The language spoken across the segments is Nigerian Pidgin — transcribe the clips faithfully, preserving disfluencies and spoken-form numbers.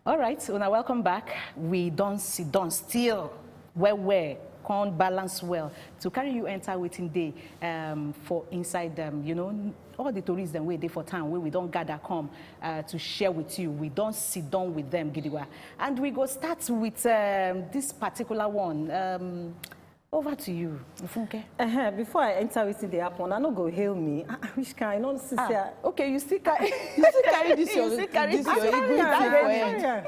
All right, una welcome back. We don sit down still well well, come balance well to carry you enter wetin dey um, for inside them. You know, all the tourists dem wey dey for town wey we don gather come uh, to share with you. We don sit down with them, gidigba, and we go start with um, this particular one. Um, over to you, Funke. Uh-huh. Before I enter wetin dey happen, I no go hail me. Ah, ah, which kind? I no see say. I- Okay, you still carry, you still carry this your, You still carry this this your your ego ego inside for inside head.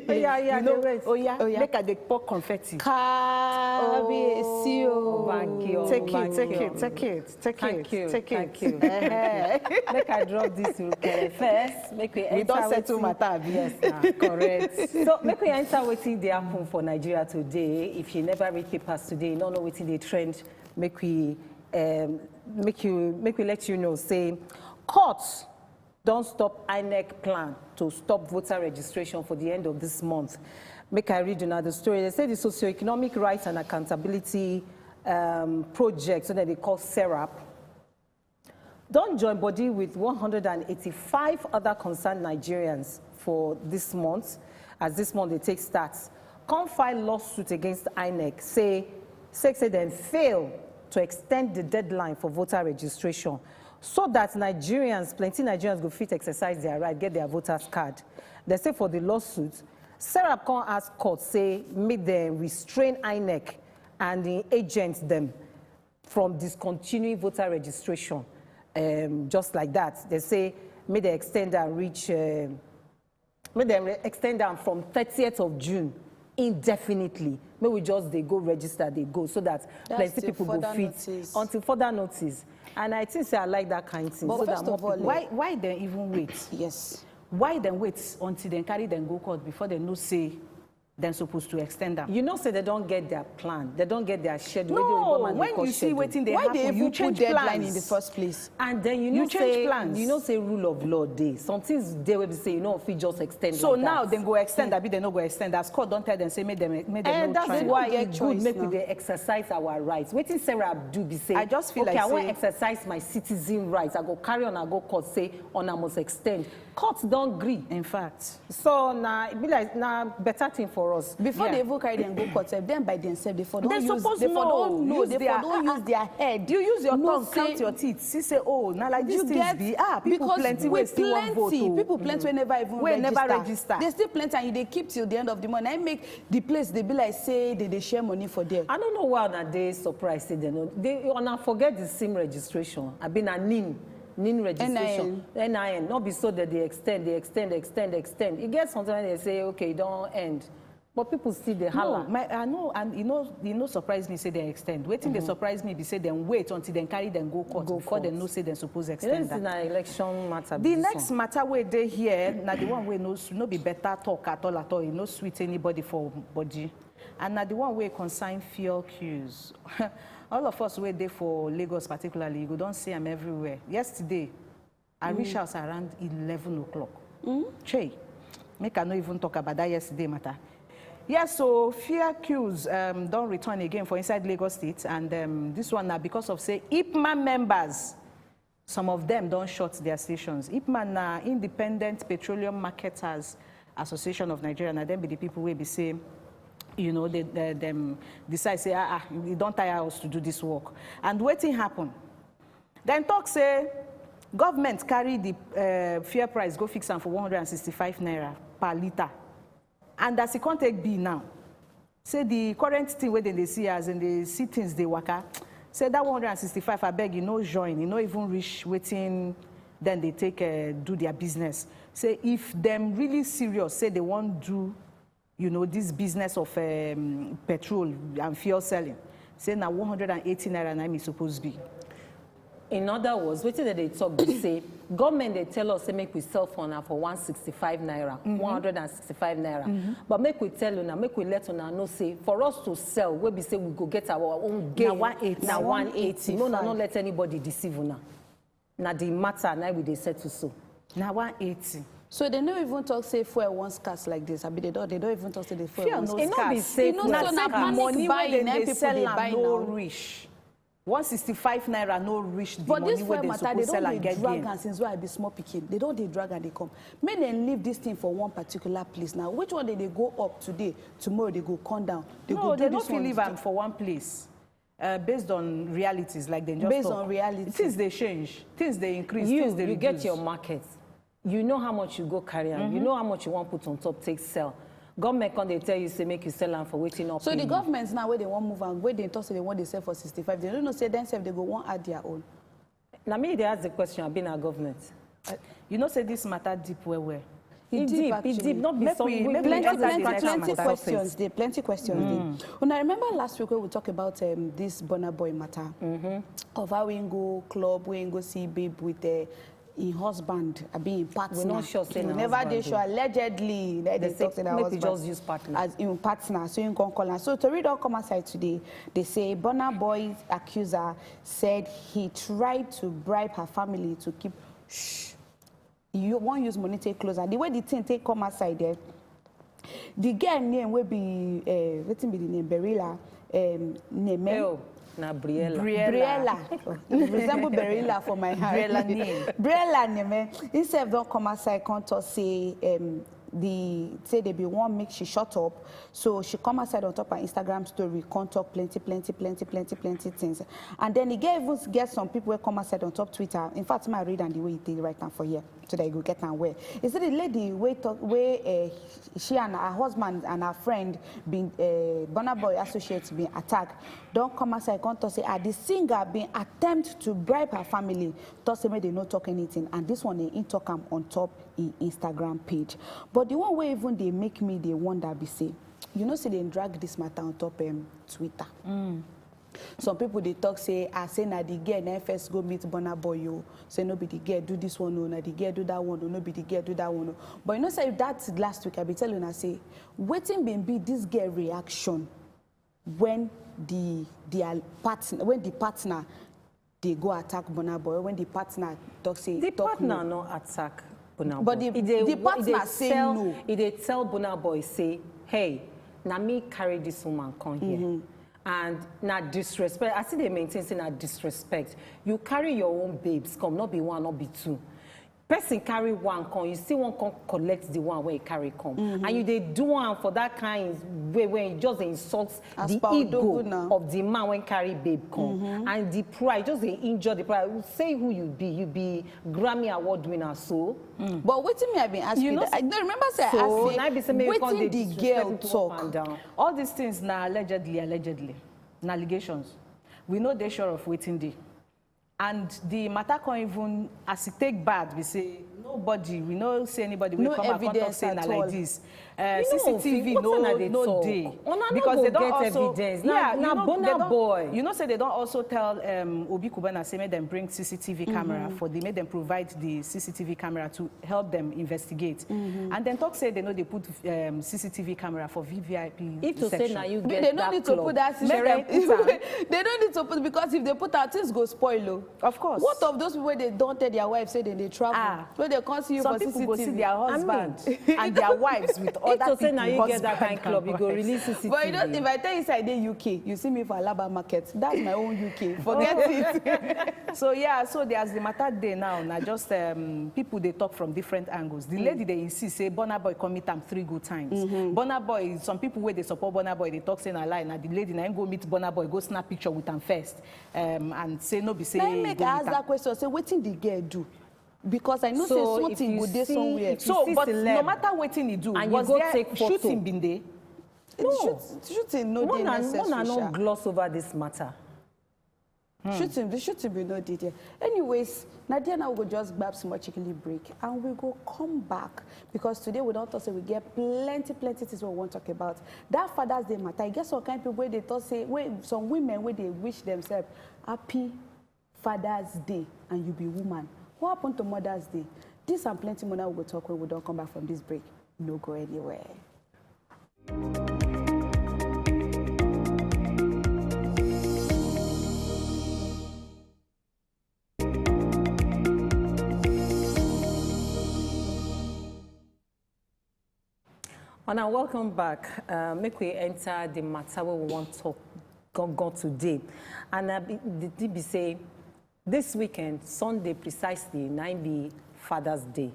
Yeah, yeah, yeah, You know, dey wait. Oh yeah, Oh, yeah. make I dey pour confetti. Kábíyèsí o. Thank you. Take it, Thank take you. it, take it, take Thank it, you, take thank it. you. Eh, Make I drop this rukere first. Make we We enter don settle wetin- matter, abi? Yes, na correct. So make we enter wetin dey happen for Nigeria today. If you never read papers today, you no know wetin dey trend. Make we um, make you make we let you know. Say, court don stop INEC plan to stop voter registration for the end of this month. Make I read una the story. They say the Socio-Economic Rights and Accountability um, Project, so that they call SERAP, don join body with one hundred and eighty-five other concerned Nigerians for this month, as this month dey take start, come file lawsuit against INEC, say sake say dem fail to extend the deadline for voter registration, so that Nigerians, plenty Nigerians, go fit exercise their right, get their voters card. They say for the lawsuit, SERAP come ask court say make dem restrain INEC and im agents dem from discontinuing voter registration um, just like that. They say make dem extend am reach, um, make dem re- extend am from thirtieth of June indefinitely. Make we just dey go register, dey go, so that That's plenty till people go further fit notice. Until further notice. And I think say I like that kind thing. But So that first more of all, people Why why dem even wait? Yes. Why dem wait until dem carry dem go court before dem know say dem suppose to extend am? You know say they don't get their plan. They don't get their schedule. Wey dey No, Igbo man dey when call you see schedule. Wetin dey Why happen, they even you put change deadline plans. In the first place? And then you know You change say plans. You know say rule of law dey. Some things dey wey be say you no fit just extend. So Like Now that. Dem go extend, abi dem no go extend? As court don tell dem say make dem make dem And no that's try. They why no get e good choice make we now. dey exercise our rights. Wetin SERAP do be say, I just feel okay, like I wan say exercise my citizen rights. I go carry una go court say una must extend. Court don gree. In fact, So na e be like na better thing for us. Before Yeah. They even carry them go court, sef, them by themselves, they for don't They use, suppose they for know. Don't know, Use they their- for don't use their head. You use your No tongue, count say- your teeth. See say, oh, na like this You things get be. Ah, people because plenty we wey still wan vote. Plenty Oh. people plenty wey never even Wey register. Never register. They still plenty, and you dey keep till the end of the month. I make the place they be like say they dey share money for there. I don't know why una dey surprised say they no. They una forget the sim registration. I been a nin nin registration. N I N. N I N. Not be so that they extend, they extend, extend, extend. You get sometimes they say okay, e don end. But people still dey No, holla. My, I know, and you know, you know, surprise me say they extend. Wetin dey surprise me be say dem wait until dem carry dem go court Go before dem court. Know say dem suppose You know, extend this am. Na election matter. The Be this next one. Matter wey dey here na the one wey no s- no be better talk at all at all. E no sweet anybody for body, and na the one wey concern fuel queues. All of us wey dey for Lagos particularly, you go don see am everywhere. Yesterday, I reach house around eleven o'clock. Chey, make I no even talk about that yesterday matter. Yes, so fuel queues um, don return again for inside Lagos State, and um, this one na because of say IPMAN members, some of them don shut their stations. IPMAN na Independent Petroleum Marketers Association of Nigeria. Na dem be the people wey be say, you know, they, they, dem decide say, ah, ah, e don tire us to do this work. And wetin happen? Dem talk say government carry the uh, fuel price go fix am for one hundred and sixty-five naira per litre. And as e come take be now, say the current thing wey dem dey see as dem dey see things dey waka, say that one hundred and sixty-five, abeg, e no join, e no even reach wetin dem dey take uh, do their business. Say if dem really serious, say they wan do, you know, this business of um, petrol and fuel selling, say na one hundred and eighty naira na im e suppose be. In other words, wetin dem dey talk be say government dey tell us say make we sell for una for one sixty-five naira, one hundred and sixty-five naira. But make we tell una, make we let una know say for us to sell, wey be say we go get our own gain, Na one eighty. Na one eighty. No, no, no, One eighty-five. Let anybody deceive una. Na the matter na we dey settle so. Na one eighty. So they no even talk say fuel wan scarce like this. I be they don't, they don't even talk say the fuel Fuel wan no E no be scarce. say E no fuel so na scarce. panic Money wey buying dem na dey people sell dey am buy no now. Reach. One sixty-five naira no reach the But money this wey fuel dem matter, suppose they sell don and dey get drag gain. Am since wey I be small pikin. They don dey drag and dey come. Make dem leave this thing for one particular place now. Which one dey dey go up today, tomorrow they go come down. They No, go they do no this fit one. Leave am for one place. Uh, based on realities, like dem just Based talk. On reality. Things dey change, things dey increase, You, things dey you reduce. Get your market. You know how much you go carry am. You know how much you wan put on top take sell. Government come dey tell you say make you sell am for wetin up. So the government now wey they wan move am, wey they talk say they wan dey sell for sixty-five, they no know say themselves they go wan add their own. Na me dey ask the question, abi na government? You know say this matter deep well well. E deep, e Actually. Deep, not be Make some we- wey make we we just enter dey the talk next Plenty matter. Questions dey, plenty questions dey. Una remember last week when we talk about um, this Burna Boy matter of how we go club, we go see babe with uh, him husband, abi him partner. We not sure say We na never husband dey o. Sure. Allegedly, na They they say talk say na make we husband. Just use partner. As in partner, so you can call am. So tori don come outside today. They say Burna Boy accuser said he tried to bribe her family to keep. Shh. You wan use money take close her. The way the thing take come outside there, the girl name wey be uh, wetin be the name, Berilla, um, Neme. Oh, na Briella. Briella. Briella. Oh, it resemble Berilla for my heart. Briella name. Briella Neme. Himself don come outside, come talk say um, the say they be wan make she shut up. So she come outside on top her Instagram story, come talk plenty, plenty, plenty, plenty, plenty things. And then he get even get some people wey come outside on top Twitter. In fact, my read am the way he take write am for here, so that you go get am well. He say the lady wey talk wey uh, she and her husband and her friend been uh, Burna Boy associates been attacked. Don come outside come talk say ah the singer been attempt to bribe her family, talk say make they no talk anything, and this one eh, he talk am on top him Instagram page. But the one wey even dey make me dey wonder be say, you know say dem drag this matter on top um, Twitter. Some people dey talk say ah say na the girl na first go meet Burna Boy o, say no be the girl do this one o, na the girl do that one o, no be the girl do that one o. But you know say that last week I be tell una say wetin been be this girl reaction when the their partner when the partner dey go attack Burna Boy, when the partner talk say The talk partner no. No attack Burna Boy. But the- E dey- the e partner dey say tell- no. E dey tell Burna Boy say, hey, na me carry this woman come here. And na disrespect. I still dey maintain say na disrespect. You carry your own babes come, not be one, not be two. Person carry one come, you still wan come collect the one wey he carry come. And you dey do am for that kind way wey you just dey insult As the per ego Odogwu now. Of the man wey carry babe come. And the pride, just dey injure the pride. Say who you be, you be Grammy Award winner, so But wetin me I been ask You you, know that, I no remember say I so ask na be say you make you come dey wetin the disrespect girl people up talk. And down. All these things na allegedly, allegedly, na allegations. We no dey sure of wetin dey. And the matter come even as e take bad be say nobody, we no see anybody wey No come out come talk evidence say na at like all. This. Uh, You know, C C T V what una no dey no talk? Dey Una no because go they don get also evidence. Na- yeah, na you know, Burna they don- Boy. You know say they don also tell um, Obi Cubana say make dem bring C C T V camera for the make dem provide the C C T V camera to help them investigate. And then talk say they no dey put um, C C T V camera for V V I P If to say section. na you But get they no that need to club, put that Make dem system. put am. They no need to put because if they put out things go spoil o. Of course. What of those people wey dey don tell their wife say they dey travel? Ah. Wey they come see you Some for people C C T V. Go see their husband I mean, and their wives with other If to say people. na you get that Husband kind club, you and go wife. release C C T V. But you know, if I tell you say I dey U K, you see me for Alaba market. That's my own U K. Forget it. So yeah, so there's the matter there now. Now just um, people they talk from different angles. The lady they insist say Burna Boy come meet am three good times. Burna Boy, some people where they support Burna Boy, they talk say na lie. Now the lady now go meet Burna Boy, go snap picture with am first, um, and say no be say. Now he make go I meet ask am. That question. Say wetin the girl do? Because I know So say if something you go dey see- somewhere. if So, see but celeb no matter wetin he do, and was you go there take photo. Shooting been there? Shoot, shooting no dey Mona, necessary. Mona no Sha. Gloss over this matter. Shooting, the shooting be no dey there. Anyways, na there now we go just grab small chickily break and we go come back because today we don talk say we get plenty plenty things we wan talk about. That Father's Day matter, e get some kind people wey dey talk say wey some women wey dey wish themselves happy Father's Day and you be woman. What happen to Mother's Day? This and plenty more now we go talk when we don come back from this break. No go anywhere. Una welcome back. Uh, make we enter the matter where we want to talk gangan today. And I be, the thing be say, this weekend, Sunday precisely, na im be Father's Day.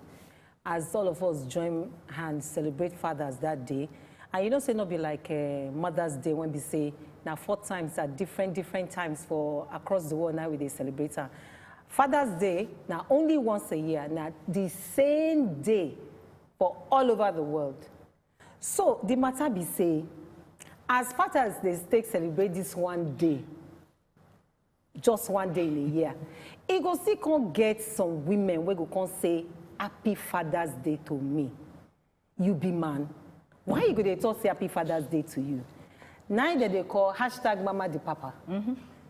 As all of us join hands celebrate fathers that day, and you know say no be like uh, Mother's Day when we say now four times at different different times for across the world now we dey celebrate am. Father's Day na only once a year, na the same day for all over the world. So the matter be say, as fathers dey take celebrate this one day, just one day in a year, e go still come get some women wey go come say, "Happy Father's Day to me." You be man, why you go dey talk say, "Happy Father's Day to you"? Na im dem dey call hashtag Mama the Papa.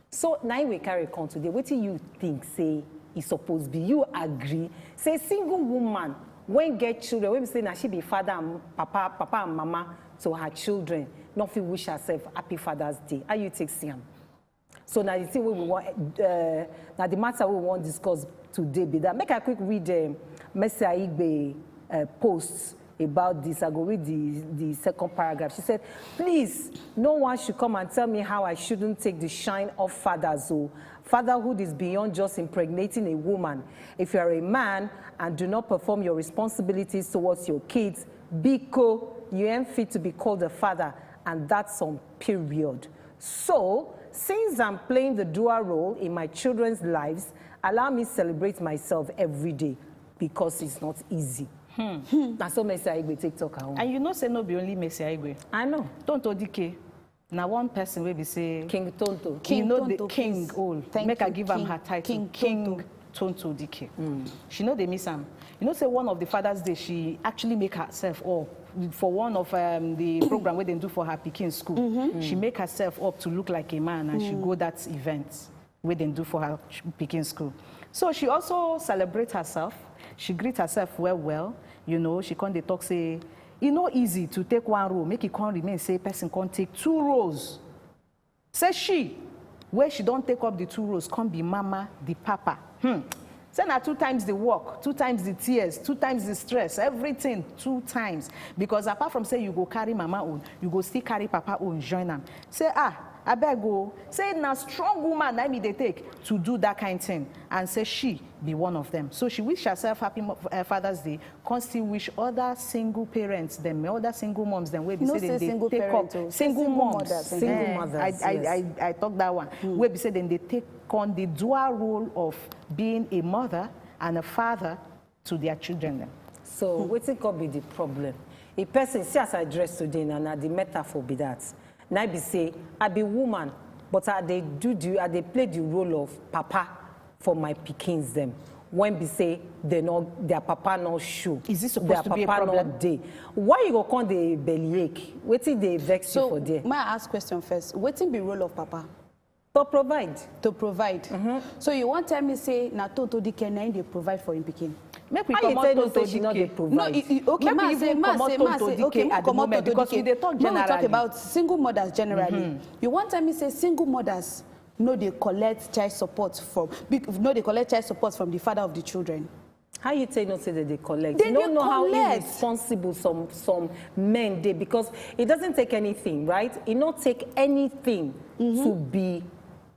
So na im we carry come today. Wetin you think say e suppose be? You agree say single woman wey get children, wey be say na she be father and papa, papa and mama to her children, no fit wish herself happy Father's Day? How you take see am? So na the thing wey we want, uh, na the matter we want discuss today be that. Make I quick read um, Mercy Aigbe uh, post about this. I go read the, the second paragraph. She said, "Please, no one should come and tell me how I shouldn't take the shine of fathers. Oh, fatherhood is beyond just impregnating a woman. If you are a man and do not perform your responsibilities towards your kids, biko, you ain't fit to be called a father, and that's some period. So, since I'm playing the dual role in my children's lives, allow me celebrate myself every day because it's not easy." Hmm. Na so Mercy Aigbe take talk her own. And you know say no be only Mercy Aigbe. I know. Tonto Dike, na one person wey be say King Tonto. King you know Tonto, the king please. Old. Thank Make you, I give King, am her title. King, King Tonto. Tonto Dike. Mm. She know they miss am. You know say one of the Father's Day, she actually make herself up for one of um, the program where they do for her picking school. Mm-hmm. She make herself up to look like a man and mm. she go that event where they do for her picking school. So she also celebrate herself. She greet herself well, well. You know, she come dey talk say, e no easy to take one role, make e come remain say person come take two roles. Say she, where she don't take up the two roles, come be mama, the papa. Hmm. Say na two times the work, two times the tears, two times the stress, everything two times. Because apart from say you go carry mama own, you go still carry papa own join am. Say, ah, I beg o. Say na strong woman na me they take to do that kind thing. And say she be one of them. So she wish herself happy uh, Father's Day. Come still wish other single parents, them other single moms, them wey be say they take up single moms, single mothers. I, I, I, I talk that one. Mm. Wey be say then they take on the dual role of being a mother and a father to their children. Them. So mm. Wetin could be the problem? A person, see as I dress today, and na the metaphor be that. Na be say I be woman, but I dey do the I dey play the role of papa for my pikins dem when be say they no their papa no show. Is this supposed their to be a papa problem? No dey. Why you go come dey bellyache? Wetin dey vex so, you for there? May I ask question first? Wetin be role of papa? To provide. To provide. Mm-hmm. So you wan tell me say na Tonto Dike na im dey provide for im pikin? Make we comot Tonto Dike. No, okay, make we even comot Tonto Dike at the moment because we dey talk generally. No, we talk about single mothers generally. Mm-hmm. You wan tell me say single mothers no dey collect child support from no dey collect child support from the father of the children? How you take no say that they collect? They you don't know how irresponsible some some men dey because it doesn't take anything, right? It not take anything mm-hmm. to be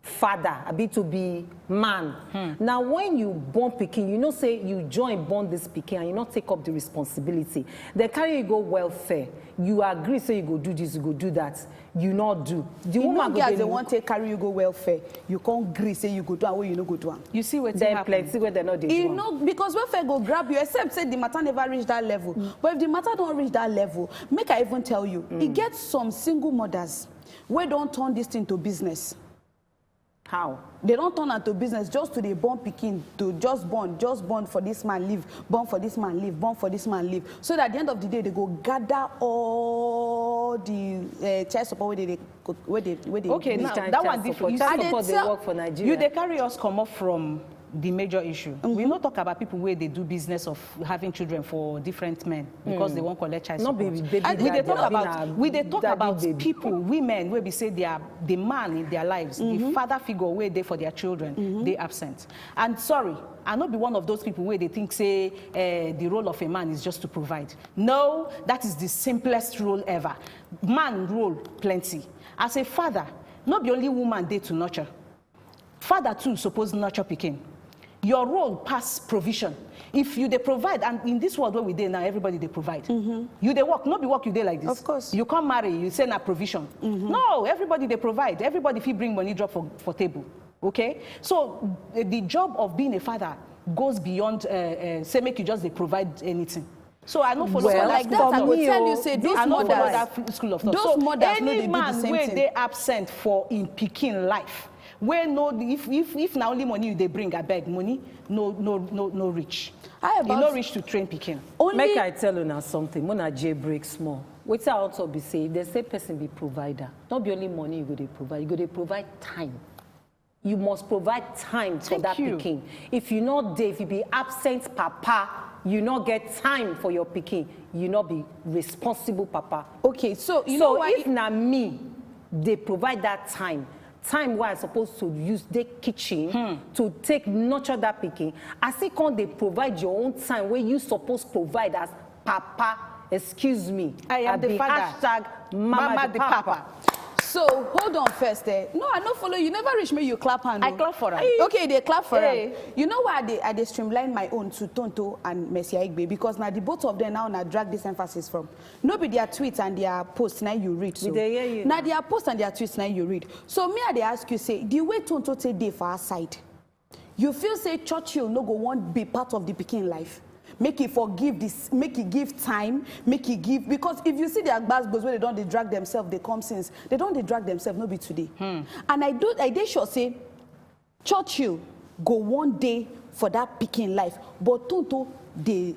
father, I be to be man. Hmm. Now when you born picking, you know say you join born this picking and you not take up the responsibility. They carry you go welfare. You agree say you go do this, you go do that. You not do. The you woman go as they want to carry you go welfare. You can't agree say you go do and you no go do am. You see what then happen? Plenty where they not dey. You know because welfare go grab you except say the matter never reach that level. Mm. But if the matter don't reach that level, make I even tell you, mm. E get some single mothers where don't turn this thing to business. How? They don't turn am to business just to dey born pikin to just born just born for this man leave born for this man leave born for this man leave so that at the end of the day they go gather all the uh, child support wey dey dey wey dey wey dey. Okay, now that one different. You child support dey work for Nigeria. You dey carry us comot from the major issue. Mm-hmm. We no talk about people where they do business of having children for different men because mm. They won't collect child support. Not baby, baby we they talk about we they talk about baby. People, women where we say they are the man in their lives, mm-hmm. The father figure where they for their children, mm-hmm. They absent. And sorry, I not be one of those people where they think say uh, the role of a man is just to provide. No, that is the simplest role ever. Man role plenty. As a father, No be only woman dey to nurture. Father too suppose nurture pikin. Your role pass provision. If you dey provide, and in this world where we dey now, everybody dey provide. You dey work, no be work you dey like this. Of course. You come marry, you say na provision. No, everybody dey provide. Everybody fit bring money drop for, for table. Okay? So, eh, the job of being a father goes beyond, uh, uh, say make you just dey provide anything. So I no follow Well, for that like school that, of I thought. Go tell you say, those I no follow mothers, that f-, school of thought. Those So mothers no any dey do the man same wey thing. Dey absent for im pikin life, wey no, if, if, if na only money you dey bring, abeg, money no, no, no, no reach. How E about no reach to train pikin. Only Make I tell una something, mona J break small. Wetin I want to be say, if they say person be provider, not be only money you go dey provide, you go dey provide time. You must provide time for Thank that you. Pikin. If you not dey, if you be absent papa, you not get time for your pikin, you not be responsible papa. Okay, so you So know why if na me, they provide that time, time where I supposed to use the kitchen Hmm. to take nurture that pikin, I still can't they provide your own time where you supposed provide as papa. Excuse me. I am I the be father. Hashtag Mama Mama the the papa. Papa. So hold on first, eh? No, I no follow you. Never reach me, you clap hand. I oh. Clap for am. Okay, they clap for Hey. Am. You know why I dey, I dey streamline my own to Tonto and Mercy Aigbe, because now the both of them now na drag this emphasis from. No be their tweets and their posts now you read. So. We dey hear you. Now their posts and their tweets now you read. So me, I dey ask you, say, the way Tonto take dey for our side, you feel say Churchill no go want be part of the pikin life? Make he forgive this, make he give time, make he give, because if you see their gbasgbos where they don't dey drag themselves, they come since, they don't dey drag themselves, no be today. Hmm. And I do, I dey sure say Churchill go one day for that pikin life, but Tonto dey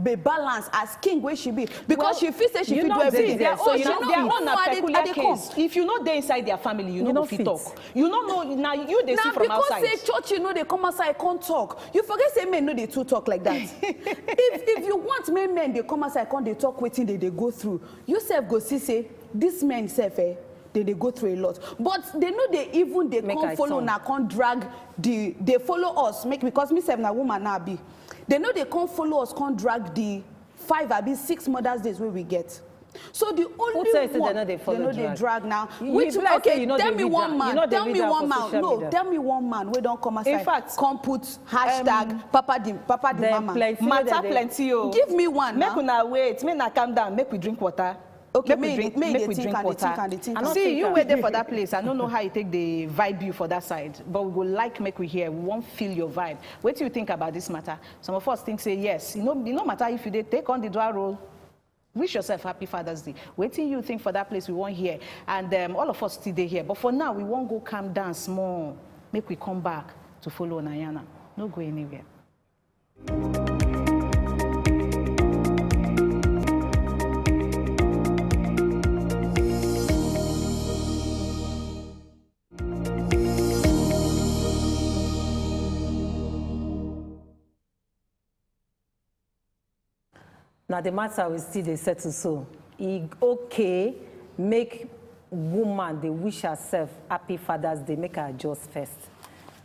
be balance as king wey she be, because Well, she feel say she you fit know do this, everything. Their So own, you their know, own na I dey, peculiar I dey come. Case. If you know they inside their family, you You know no go fit fit. Talk. You no know, now you dey see Now from because outside. Say Churchill no dey come outside come talk. You forget say men no dey too talk like that. If if you want make men dey come outside come dey talk wetin they dey go through, you sef go see say this men sef, eh, they dey go through a lot. But they no dey even dey Make come I follow turn. Now come drag the they follow us make because me sef na woman now be. They no dey come follow us come drag the five abi six Mother's Days wey we get. So the only Who tell you say one they no dey follow they no dey drag? Drag now. You, Which you be like okay, say you no dey tell me read one am. You man, no dey tell read me am one for man, social no, media. Tell me one man wey don come outside, In fact, come put hashtag um, Papa the Papa the then mama. Plenty wey Matter dey dey plenty o. Give me one Make now. Una wait, make una calm down, make we drink water. Okay, Make we make drink, make make they we think drink and they water. Think and they think I and don't See, think you I'm wait there for that place. I don't know how you take the vibe you for that side, but we go like make we hear. We won't feel your vibe. What do you think about this matter? Some of us think say yes. You know, it no matter if you dey take on the dual role. Wish yourself happy Father's Day. Wetin you think for that place we won't hear. And um, all of us still dey here. But for now, we won't go calm down small. Make we come back to follow Nayana. No go anywhere. Now the matter we still dey settle so. E okay make woman dey wish herself happy Father's Day, make her adjust first.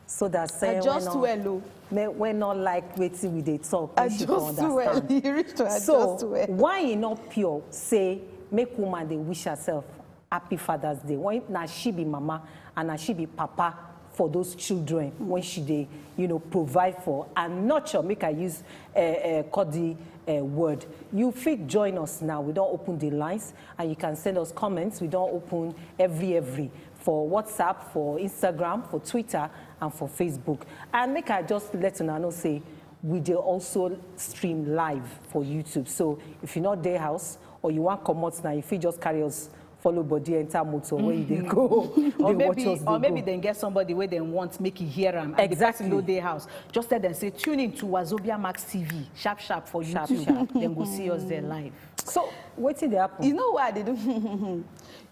So that say Adjust when well, oh. May, when not like wetin we dey talk, make she go Adjust well. Understand. You reach to So adjust well. Why e not pure say make woman dey wish herself happy Father's Day when na she be mama and na she be papa for those children when she dey, you know, provide for and nurture, make I use uh, uh, Cody uh, word. You fit join us now. We don't open the lines and you can send us comments. We don't open every every for WhatsApp, for Instagram, for Twitter, and for Facebook. And make I just let una know say we dey also stream live for YouTube. So if you not dey house or you want comot now, you fit just carry us follow body enter motor where you dey go. Or dey watch maybe us dey or maybe go. Dem get somebody where they want make you hear am and the person Exactly. No dey house. Just tell them say tune in to Wazobia Max T V sharp sharp for Sharp, YouTube. Sharp. Then go see us there live. So wetin dey happen? You know what they do?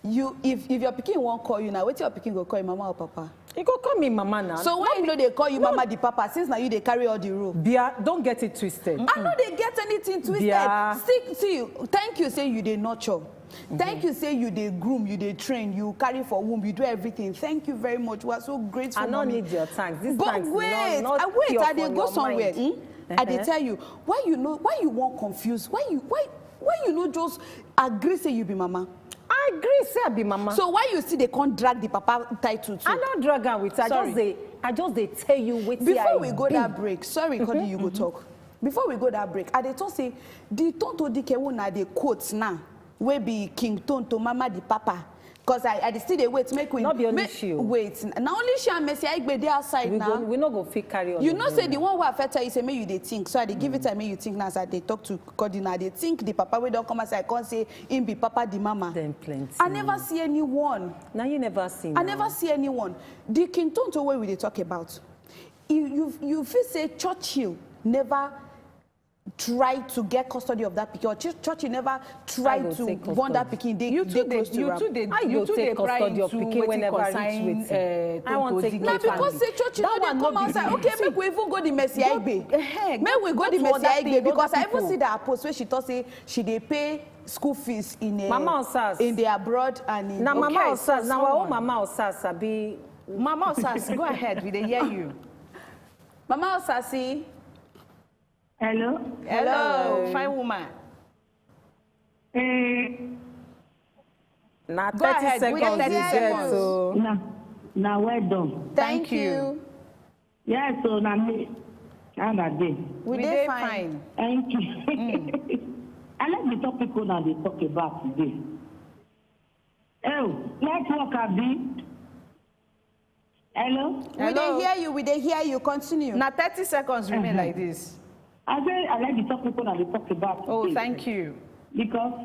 You if if your pikin won't call you now, wetin your pikin go call you, mama or papa? You go call me mama now. So why you know they call you mama the papa since now you they carry all the rule? Bia, don't get it twisted. I know they get anything twisted. Bia. Stick to you. Thank you, say you dey nurture. Thank you, say you dey groom, you dey train, you carry for womb, you do everything. Thank you very much. We are so grateful. I no Mommy. Need your thanks. This But thanks wait, not, not I wait, pure I dey from go your somewhere. Mind. Hmm? I dey Uh-huh. Tell you why you know why you won't confuse why you why why you know just agree say you be mama. Gree say I be mama. So why you still dey come drag the papa title too? I no drag am with her. I just dey, I just dey tell you wetin I be. Before we go that break, sorry, Cody, you go talk. Before we go that break, I dey talk say the Tonto Dike wey una dey quote now, wey be King Tonto, Mama the Papa. Cause I, I dey still dey wait, make we. No be only she o. Wait, na only she and Mercy Aigbe dey outside now. We go, we no go fit carry on. You know say the one wey I first tell you say make you dey think, so I dey give you time make you think now as I dey talk to Cody now. I dey think the papa wey don come outside come say him be papa the mama. Dem plenty. I never see anyone. Na you never see. I never see anyone. The King Tonto wey we dey talk about, you you you fit say Churchill never try to get custody of that pikin, or Churchill never try to want that pikin dey close to am. You too dey, you too dey pry into wetin concern Tonto Dike family. Na because say Churchill no dey come outside. Okay, make we even go the Mercy Aigbe. Make we go the Mercy Aigbe because I even see that post where she talk say she dey pay school fees in uh, in the abroad and in. Na Mama Osas, na our own Mama Osas, abi. Mama Osas, go ahead, we dey hear you. Mama Osasi. Hello. Hello, fine woman. Eh, na thirty seconds you get so. Na, na well done. Thank you. Yes, so na me. How na dey? We dey fine. Thank you. I like the topic una dey talk about today. Oh, network abi? Hello? We dey hear you, we dey hear you. Continue. Na thirty seconds remain like this. I say I like the topic wey una dey talk about today. Oh, thank you. Because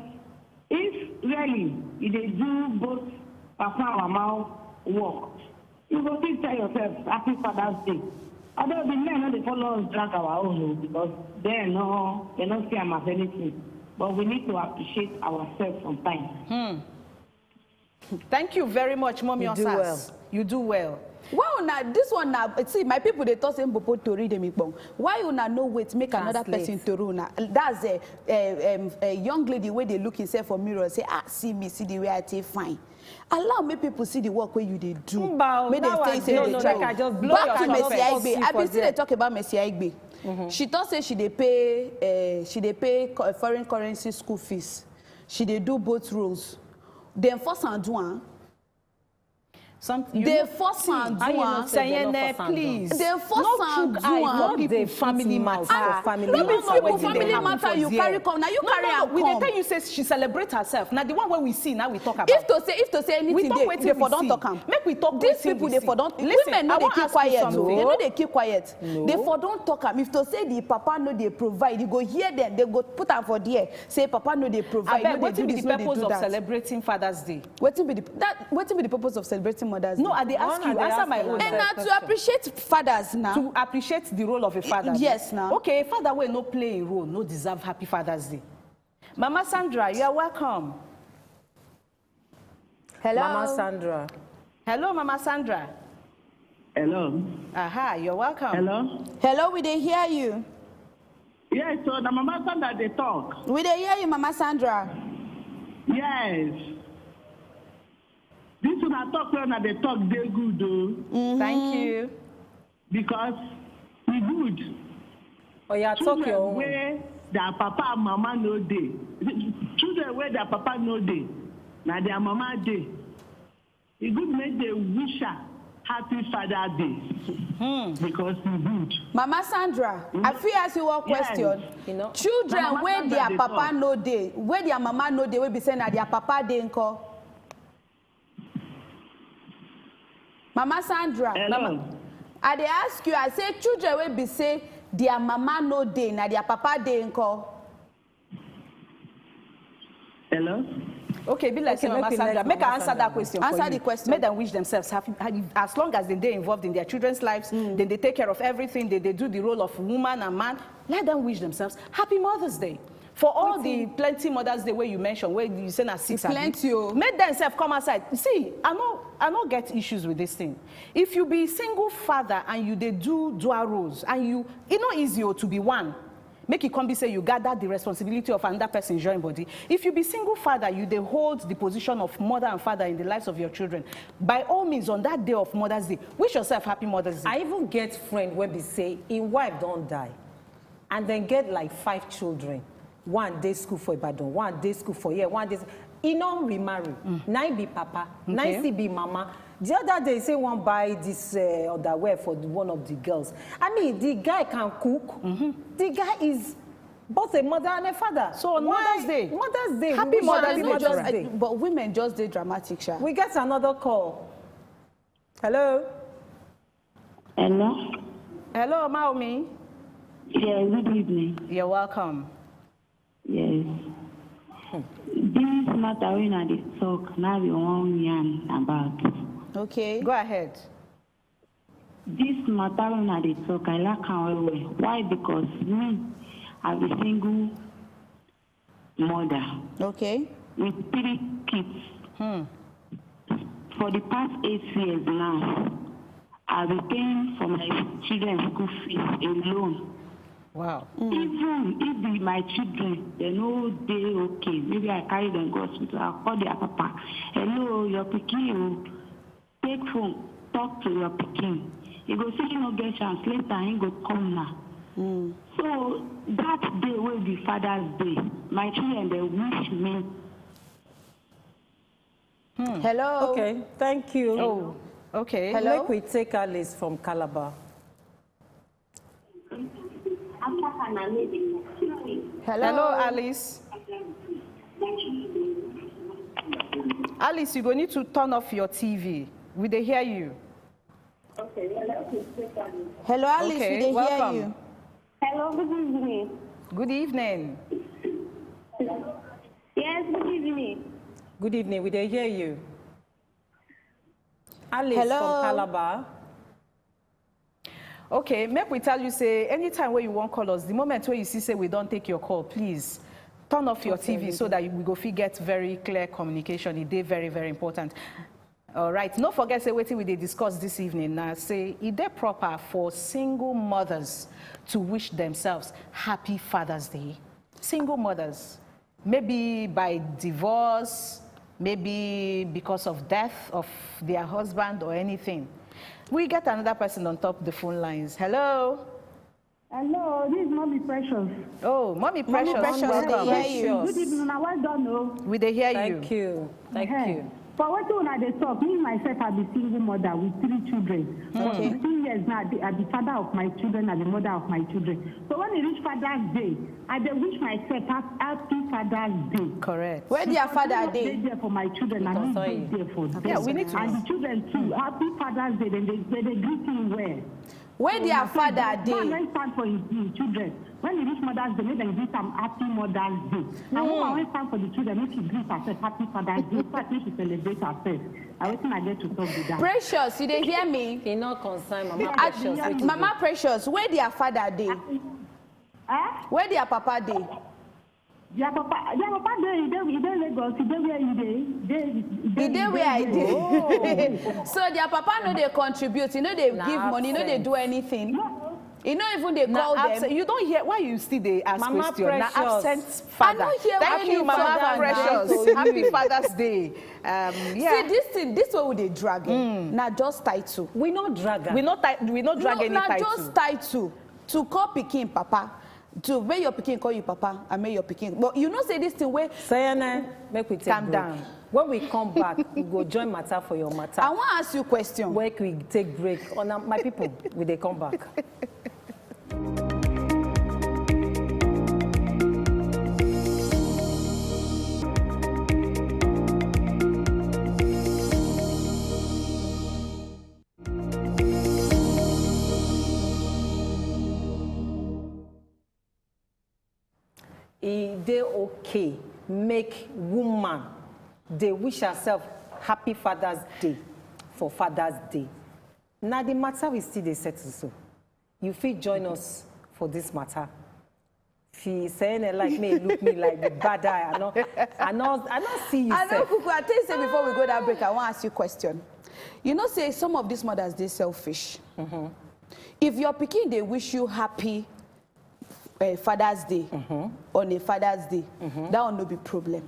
if really you dey do both papa and mama work, you go fit tell yourself happy Father's Day. Although the men no dey follow us drag our own o, because dem no, dem no see am as anything. But we need to appreciate ourselves sometimes. Hmm. Thank you very much, Mommy Osas. You do well. You do well. Why una, this one na, see, my people dey talk say Mbopo tori dey mi kpong. Why una no wait make another person tori una? That's a, a, um, a young lady wey dey look herself for mirror say, ah, see me, see the way I take fine. Allow make people see the work wey you dey do. Make dem tell you say you dey try. Back to Mercy Aigbe. I bin still dey talk about Mercy Aigbe. She talk say she dey pay, uh, she dey pay co- foreign currency school fees. She dey do both roles. Dem force am do am. Something they force am do am. Sayene, please. They force am do am. No dey family matter. No be people family matter you carry come. Now you carry am come. We dey tell you say she celebrate herself. Now the one wey we see now we talk about. If to say, if to say anything dey, they for don talk am. Make we talk. These people dey for don. Women no dey keep quiet o. They no dey keep quiet. They for don talk am. If to say the papa no dey provide, you go hear them. They go put am for there. Say papa no dey provide. Abeg, wetin be the purpose of celebrating Father's Day? Wetin be the that? Wetin be the purpose of celebrating Mother's Day? No, I dey ask you. Answer my own. And na to appreciate fathers now. To appreciate the role of a father. Yes, now. Okay, a father wey no play a role no deserve Happy Father's Day. Mama Sandra, you are welcome. Hello. Mama Sandra. Hello, Mama Sandra. Hello. Aha, you're welcome. Hello. Hello, we dey hear you. Yes, so na Mama Sandra dey talk. We dey hear you, Mama Sandra. Yes. This una talk wey una dey talk dey good o. Mm-hmm. Thank you. Because e good. Oya, talk your own. Children wey their papa and mama no dey. Children wey their papa no dey, na their mama dey. E good make dem wish her happy Father Day. Hmm. Because e good. Mama Sandra, I fit ask you one question. Yes. Children wey their papa no dey, wey their mama no dey, wey be say na their papa dey nko? Mama Sandra. Hello. Mama, I dey ask you, I say children wey be say their mama no dey, na their papa dey nko? Hello? Okay, be like okay, say Mama Sandra, make I answer that question. Answer the question. Make them wish themselves happy, happy as long as they dey involved in their children's lives, mm. Then they take care of everything, they, they do the role of woman and man. Let them wish themselves happy Mother's Day. For all the plenty Mother's Day wey you mention, wey you say na six, plenty o. Make themselves come outside. See, I no, I no get issues with this thing. If you be single father and you dey do dual roles, and you, e no easy o to be one. Make e come be say you gather the responsibility of another person join body. If you be single father, you dey hold the position of mother and father in the lives of your children. By all means, on that day of Mother's Day, wish yourself happy Mother's Day. I even get friend wey be say im wife don die. And then get like five children. One dey school for Ibadan, one dey school for here, one dey, e no remarry. Na im be papa, na im still be mama. The other day, say wan buy this uh, underwear for the, one of the girls. I mean, the guy can cook. The guy is both a mother and a father. So on Why? Mother's Day. Mother's Day. Happy We wish Mother's happy Day. Mother's Day. But women just dey dramatic, sha. We get another call. Hello. Hello. Hello, Maomi. Yeah, good evening. You're welcome. Yes. This matter wey una dey talk, na be one yarn about. Okay. Go ahead. This matter wey una dey talk, I like am well well. Why? Because me, I be single mother. Okay. With three kids. Hmm. For the past eight years now, I be paying for my children school fees alone. Wow. Even if the, my children, they no dey okay, maybe I carry them go hospital, I call their papa. Hello, your pikin o. Take phone, talk to your pikin. You go see no get chance later, he go come now. Mm. So that day will be Father's Day. My children, they wish me. Hmm. Hello. Okay, thank you. Oh, okay. Hello. Make we take Alice from Calabar. Hello, Alice. Alice, you go need to turn off your T V. We dey hear you. Hello, Alice. Okay, we dey hear you. Hello, good evening. Good evening. Yes, good evening. Good evening. We dey hear you. Alice from Calabar. Okay, make we tell you say anytime wey you wan call us, the moment wey you see say we don take your call, please turn off your T V so that we go fit get very clear communication. E dey very, very important. All right, no forget say wetin we dey discuss this evening na say e dey proper for single mothers to wish themselves happy Father's Day. Single mothers, maybe by divorce, maybe because of death of their husband or anything. We get another person on top the phone lines. Hello. Hello, this is Mommy Precious. Oh, Mommy Precious, Mommy Precious, welcome. We dey hear you. Good evening, una well done o. We dey hear you. Thank you. Thank you. For wetin una dey talk, me myself, I be single mother with three children. For fifteen years now, I be, I be father of my children, I be mother of my children. So when e reach Father's Day, I dey wish myself hap-, happy Father's Day. Correct. Where their father dey? Dey there for my children, and me dey there for them. Yeah, we need to. And the children too, happy Father's Day. Then they, they, they greet him well. Where their father dey? Man wey stand for him, him children. When e reach Mother's Day, make dem greet am happy Mother's Day. And woman wey stand for the children, make she greet herself happy Father's Day. So that make she celebrate herself. Na wetin I get to talk be that. Precious, you dey hear me? E no concern Mama Precious. Mama Precious, where their father dey? Eh? Where their papa dey? Their papa, their papa dey, e dey, e dey Lagos, e dey where e dey, dey, e dey where I dey. So their papa no dey contribute, e no dey give money, e no dey do anything. E no even dey call them. You don hear why you still dey ask question? Na absent father. Thank you, Mama Precious. Happy Father's Day. Um, yeah. See, this thing, this way we dey drag, eh, na just title. We no drag am. We no ti-, we no drag any title. No, na just title. To call pikin papa, to make your pikin call you papa, and make your pikin. But you know say this thing wey. Sayene, make we take break. Calm down. When we come back, we go join matter for your matter. I wan ask you question. Make we take break. Una, my people, we dey come back. E dey okay make woman dey wish herself happy Father's Day for Father's Day. Na the matter we still dey settle so. You fit join us for this matter. If you say any like me, look me like the bad eye. I no, I no, I no see you. I no sef. Kuku, I tell you say before we go that break, I wan ask you question. You know say some of these mothers dey selfish. If your pikin dey wish you happy uh, Father's Day on a Father's Day, that one no be problem.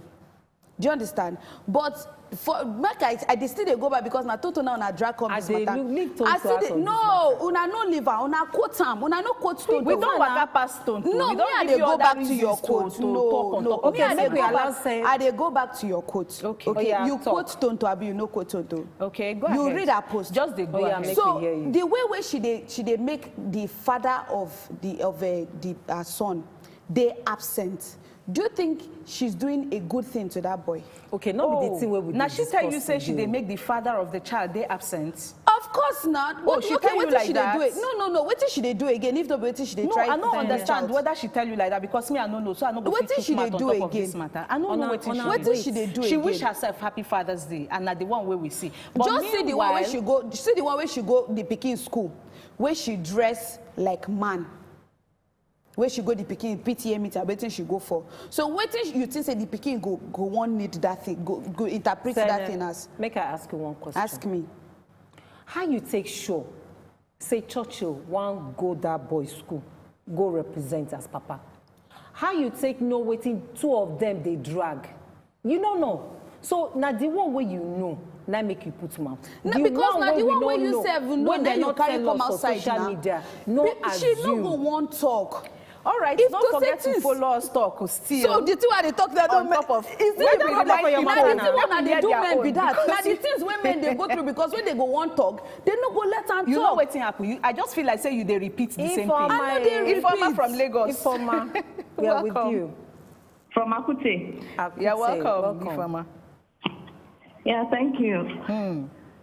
Do you understand? But for make I, I dey still dey go back because na Toto now na drag come I this dey matter. look- leave Toto I still out dey of this no, una no leave am, una quote am, una no quote Toto. We don waka past Toto. No, We me don I give dey you go other back to reasons your to- quote. to No, talk on no, top of me I this dey Make we go allow back. say- I dey go back to your quote. Okay. Okay, Oya, you talk. quote Tonto abi you no quote Tonto. Okay, go ahead. You read her post. Just dey go Oya, ahead. make So we hear you. the way wey she dey she dey make the father of the of uh, the uh, son dey absent. Do you think she's doing a good thing to that boy? Okay, no be the thing wey we Now dey she tell you discuss say she today. Dey make the father of the child dey absent. Of course not. Oh, But she okay, tell you wetin like she that? Dey do? No, no, no. Wetin she dey do again? If no be wetin she dey No, try. I no find understand out. Whether she tell you like that because me I no know, so I no go Wetin fit she chook Dey mouth on do top of this again? Matter. I no know Una- wetin she una- Dey Wetin do. She dey do She again? Wish herself happy Father's Day, and na the one wey we see. But Just see the one wey meanwhile- she go. See the one wey she go the pikin school, wey she dress like man. Wey she go the pikin P T A meeting, wetin she go for? So wetin you think say the pikin go go wan need that thing, go go interpret that Sene, thing as? Make I ask you one question. Ask me. How you take sure say Churchill wan go that boy school, go represent as papa? How you take know wetin two of them dey drag? You no know. So na the one wey you know, na make you put mouth. No, The because one na wey the we one no wey you know, sef know, wey na dem you no carry tell come us for outside social now. Media, no Pe- she no assume. Go wan talk. All right, If don't to forget say to things- Follow us talk still. So the thing wey I dey talk now On don top of is Whether it you like my am or na the not, thing wey una we dey hear do their men be own. That? Na the things wey men dey go through because when they go wan talk, they no go let am You know talk. Wetin happen? You, I just feel like say you dey repeat the same Informa thing. I no dey eh. Informa repeat. from Lagos. Informa, we are with Welcome. You. From Akute. Akute, You're welcome, Ifeoma. Yeah, thank you.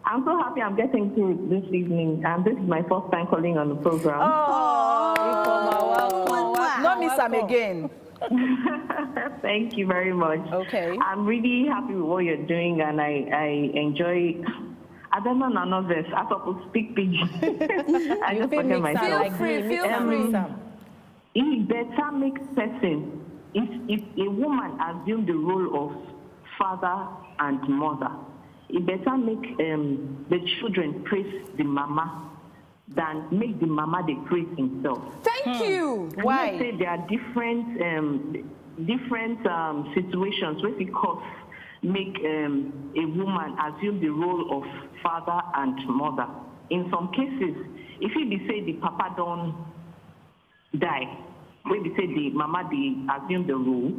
I'm so happy I'm getting through this evening, and this is my first time calling on the program. Oh, Ifeoma, welcome, welcome, no miss am welcome. Again. Thank you very much. Okay. I'm really happy with what you're doing, and I, I enjoy. I don't know none of this. I thought we speak pidgin. I You just feel forget mix am myself. like Free, me, feel mix am, free. Mix am. E better make person if if a woman assume the role of father and mother, e better make um, the children praise the mama than make the mama dey praise himself. Thank you. I know say there are different um, different um, situations wey fit cause make um, a woman assume the role of father and mother. In some cases, if it be say the papa don die, wey be say the mama dey assume the role,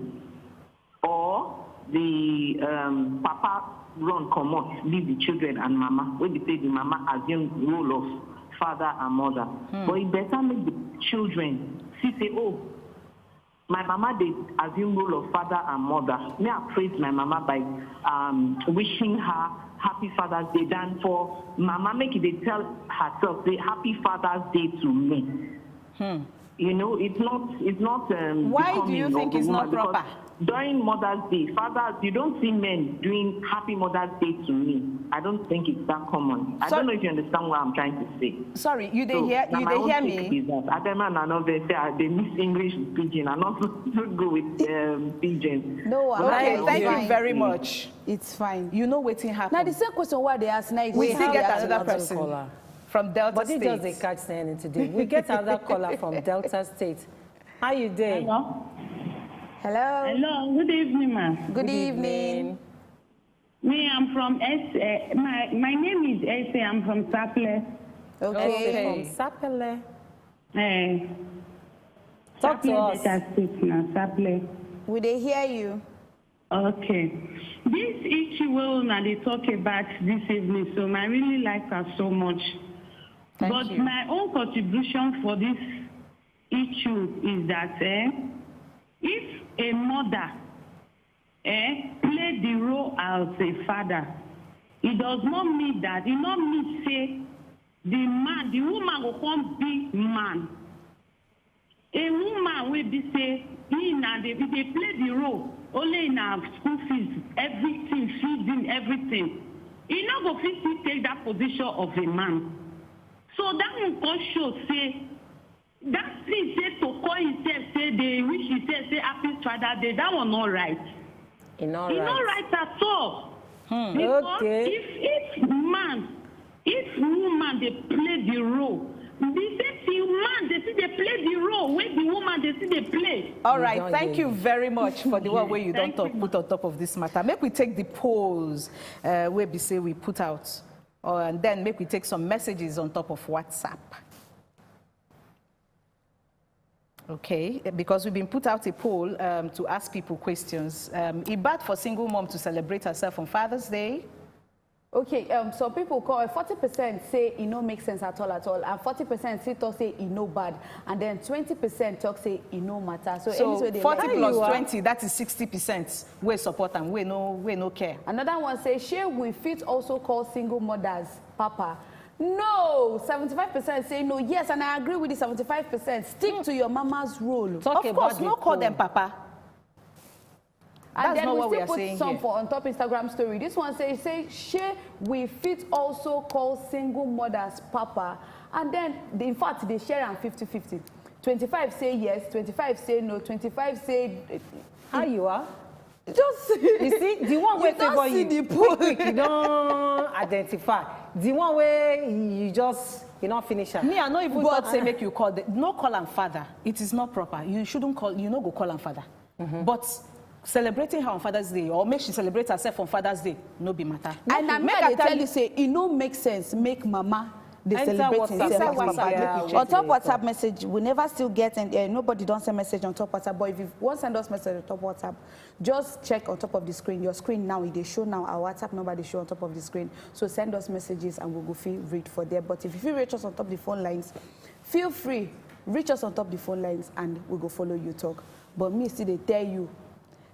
or the um, papa run comot leave the children and mama, wey be say the mama assume role of father and mother. But e better make the children see say, oh, my mama dey assume role of father and mother. Me I praise my mama by um, wishing her happy Father's Day than for mama make e dey tell herself say happy Father's Day to me. You know, it's not it's not um, Why do becoming you of think a it's woman not because proper? During Mother's Day, fathers, you don't see men doing happy Mother's Day to me. I don't think it's that common. I So- don't know if you understand what I'm trying to say. Sorry, you dey So, hear na you my dey own hear take me? Be that. I tell man I know they say I dey miss English speaking. I not good with um, pidgin. No, But I- Okay, that's thank what you I'm very saying. Much. It's fine. You know wetin happen. Now the same question what they ask now is We We still have get that another another person caller. From Delta But it State. Just dey catch ten today. We get another caller from Delta State. How you doing? Hello. Hello. Hello. Good evening, ma. Good evening. Me, I'm from S. Uh, my my name is S. A. I'm from Sapele. Okay. From Sapele. Uh, Talk to us. Delta State now, Sapele. We dey hear you. Okay. This issue we una dey talk about this evening, so I really like her so much. Thank but you. My own contribution for this issue is that eh, if a mother eh, play the role as a father, it does not mean that it not mean say the man, the woman go come be man. A woman wey be say he na dey dey play the role only in her school fees, everything, feeding, everything. He no go fit still take that position of a man. So that one come show say that thing say to call himself say dey wish himself say happy Father's Day, that one no right. E no E no right. Right at all. Because Okay. If if man, if woman dey play the role Be say till man dey still dey play the role wey the woman dey still dey play. All right, thank you very much for the one wey you don talk put on top of this matter. Make we take the polls uh, wey be say we put out, uh, and then make we take some messages on top of WhatsApp. Okay, eh, because we've been put out a poll um, to ask people questions. Um, e bad for single mom to celebrate herself on Father's Day? Okay, um, some people call forty percent say e no make sense at all at all, and forty percent still talk say e no bad, and then twenty percent talk say e no matter. So, So anyway, they forty like- plus twenty, that is sixty percent. Wey support am, wey no, wey no care. Another one say, shey we fit also call single mothers papa? No, seventy-five percent say no. Yes, and I agree with the seventy-five percent. Stick to your mama's role. Of course, no call them papa. And That's then not we what we still are put saying some here. For on top Instagram story. This one say, say, shey we fit also call single mothers papa? And then, in fact, they share am fifty fifty. Twenty-five say yes, twenty-five say no, twenty-five say. How you are? Just You see, the one wey You don't favour see you, the quick, quick, you don identify. The one wey you just, you don finish am. Me, I no even But- thought say make you call the, no call am father. It is not proper. You shouldn't call. You no go call am father. But celebrating her on Father's Day or make she celebrate herself on Father's Day, no be matter. And na me Make I I dey tell tell you say e no make sense make mama dey Enter celebrate WhatsApp. himself Inside as papa. WhatsApp, yeah, On top WhatsApp message, we never still get and uh, nobody don send message on top WhatsApp. But if you wan send us message on top WhatsApp, just check on top of the screen. Your screen now, e dey show now. Our WhatsApp number dey show on top of the screen. So send us messages and we go fit read for there. But if you fit reach us on top the phone lines, feel free, reach us on top the phone lines and we go follow you talk. But me still dey tell you,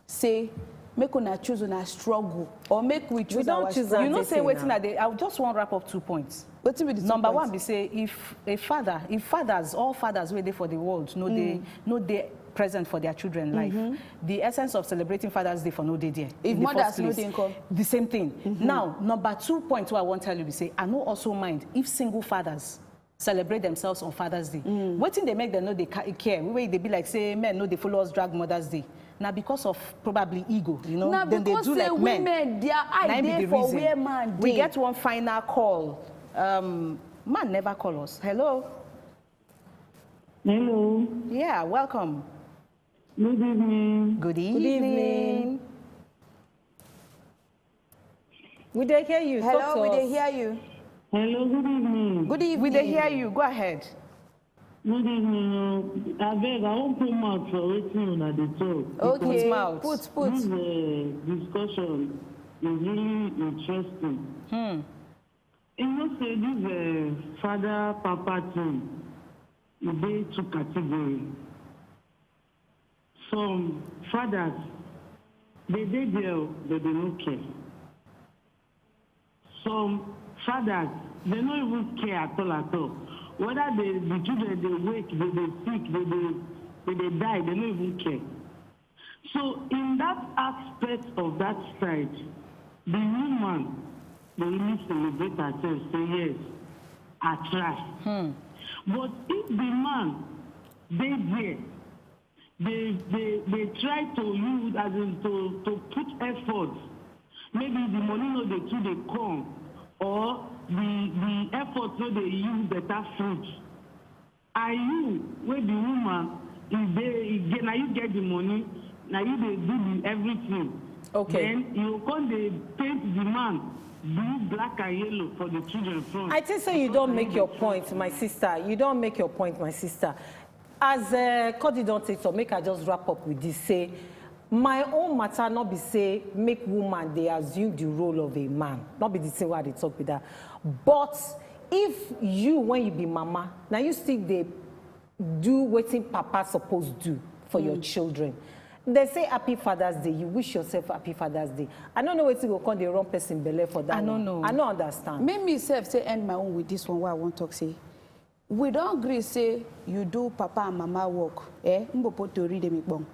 say make una choose una struggle or make we choose don't our choose struggle. You know am say thing wetin now. I dey. I just wan wrap up two points. Wetin be the two Number points? One be say if a father, if fathers, all fathers wey dey for the world no dey no dey present for their children life, the essence of celebrating Father's Day for no dey there. If in the mothers first no place. Dey nko? The same thing. Now, number two point wey I wan tell you be say I no also mind if single fathers celebrate themselves on Father's Day. Wetin dey make dem no dey ca- care? Wey dey be like say men no dey follow us drag Mother's Day. Na because of probably ego, you know. Na Dem dey because do say like men. Women, their eye Na im be dey the for reason. Where man We dey. Get one final call. Um, man never call us. Hello. Hello. Yeah, welcome. Good evening. Good evening. evening. We dey hear you. Talk Hello, to we us. Dey hear you. Hello, good evening. Good evening. We dey hear you. Go ahead. Good evening. Oh. Abeg, I wan come out for wetin una dey talk. Okay. Put mouth. Put, put. This uh, discussion is really interesting. Hmm. You know say this uh, father papa thing, e dey two category. Some fathers, they dey there, but they no care. Some fathers, they no even care at all at all. Whether the, the children dey wake, they dey sick, they dey they dey die, they no even care. So in that aspect of that side, the woman dey really celebrate herself, say yes, I try. But if the man dey there, they they they try to use as in to to put effort, maybe the money no dey too dey come, or the the effort no dey yield better fruit. And you wey be woman, e dey e get na you get the money, na you dey do the everything. Okay. Then you come dey paint the man blue, black and yellow for the children front. I think say you don make your point, my sister. You don make your point, my sister. As uh, Cody don take talk, make I just wrap up with this. Say, my own matter no be say make woman dey assume the role of a man. No be the thing wey I dey talk be that. But if you, when you be mama, na you still dey do wetin papa suppose do for your children. They say happy Father's Day, you wish yourself happy Father's Day. I no know wetin go come dey run person belle for that I no one. Know. I no understand. Make me sef say end my own with this one wey I wan talk say, we don gree say you do papa and mama work, eh? Mbopo tori dey me kpong.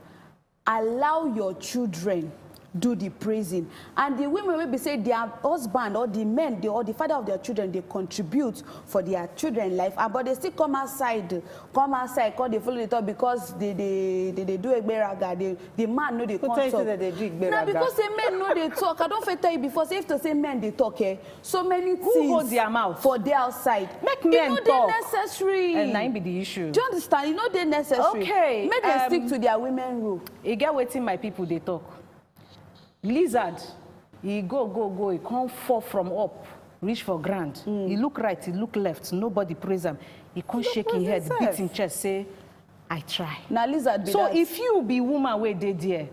Allow your children do the praising. And the women wey be say their husband or the men, the, or the father of their children, they contribute for their children life, and but they still come outside, come outside, come dey follow the talk because they they they, they do egberaga. They, the man no dey come talk. Who tell you say that they do egberaga? Na because say men no dey talk. I don fit tell you before say if to say men dey talk, eh, so many things. Who hold their mouth? For their outside. Make men talk. E no dey necessary. And na im be the issue. Do you understand? E no dey necessary. Okay. Make dem stick to their women rule. E get wetin my people dey talk. Lizard, e go, go, go, e come fall from up, reach for ground. E look right, e look left, nobody praise am. E come shake im head, beat im chest, say, "I try." Na lizard be that. So if you be woman wey dey there,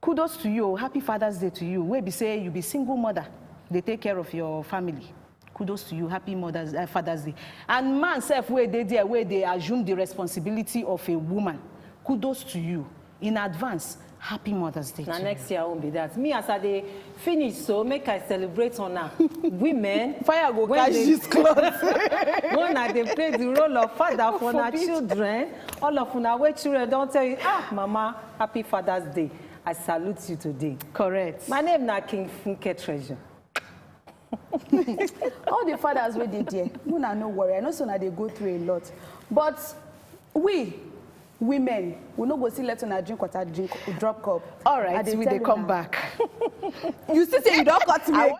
kudos to you, happy Father's Day to you, wey be say you be single mother, dey take care of your family. Kudos to you, happy Mother's, uh, Father's Day. And man sef wey dey there, wey dey assume the responsibility of a woman, kudos to you. In advance, happy Mother's Day to you. Na next year own be that. Me, as I dey finish, so make I celebrate on her. Women, fire go catch this cloth. When I dey play the role of father for una children, all of una wey children don tell you, "Ah, mama, happy Father's Day." I salute you today. Correct. My name na King Funke Treasure. All the fathers wey dey there, una no worry. I know say una dey go through a lot, but we women, we no go still let una drink water, drink, drop cup. All right, we dey come back. You see say you don cut me.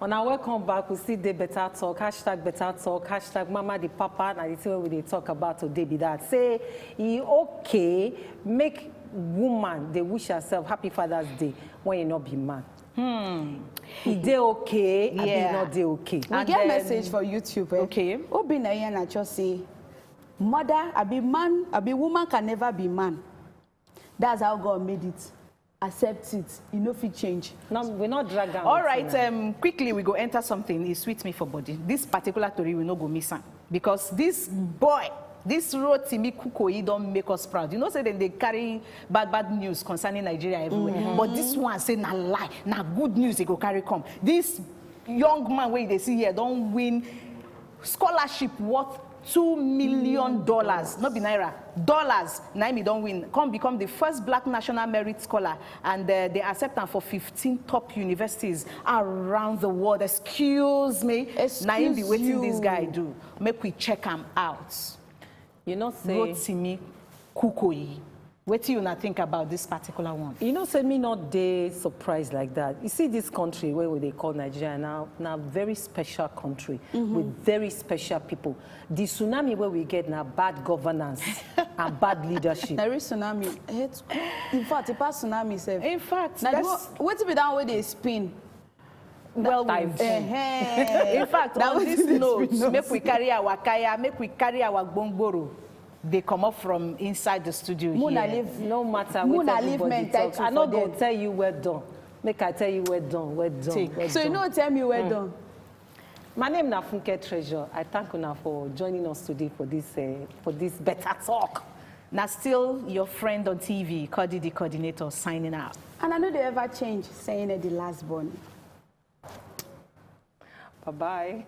Una welcome back. We still dey better talk. Hashtag better talk. Hashtag mama the papa. Na the thing wey we dey talk about today be that. Say e okay make woman dey wish herself happy Father's Day when e no be man. Hmm. E dey okay, abi e no dey okay? We get message for YouTube, eh? Okay. Obinna Iheanacho say, "Mother, abi man, abi woman can never be man. That's how God made it. Accept it. You no fit change." No, we no drag am. All right, um, quickly we go enter something. E sweet me for body. This particular tori, we no go miss am because this boy, this Rotimi Kukoyi don make us proud. You know say dem dey carry bad bad news concerning Nigeria everywhere. But this one say na lie, na good news e go carry come. This young man wey you dey see here don win scholarship worth two million dollars, no be naira, dollars. Na im e don win, come become the first black national merit scholar, and uh, they accept am for fifteen top universities around the world. Excuse me. Na im be wetin this guy do. Make we check am out. You know say Rotimi Kukoyi. Wetin una think about this particular one? You know say me no dey surprised like that. You see this country wey we dey call Nigeria now, na very special country with very special people. The tsunami wey we get na bad governance and bad leadership. Na real tsunami. Hate, in fact, e pass tsunami sef. In fact, na the one, wetin be that one wey dey spin? Well, in fact, on this note, make we carry our kaya, make we carry our gbogboro. They come up from inside the studio here. No matter what everybody talk, I no go tell you well done. Make I tell you well done, well done. So you no tell me well done. My name na Funke Treasure. I thank una for joining us today for this, uh, for this better talk. Na still your friend on T V, Cody the coordinator, signing out. And I no dey ever change, saying it the last born. Bye-bye.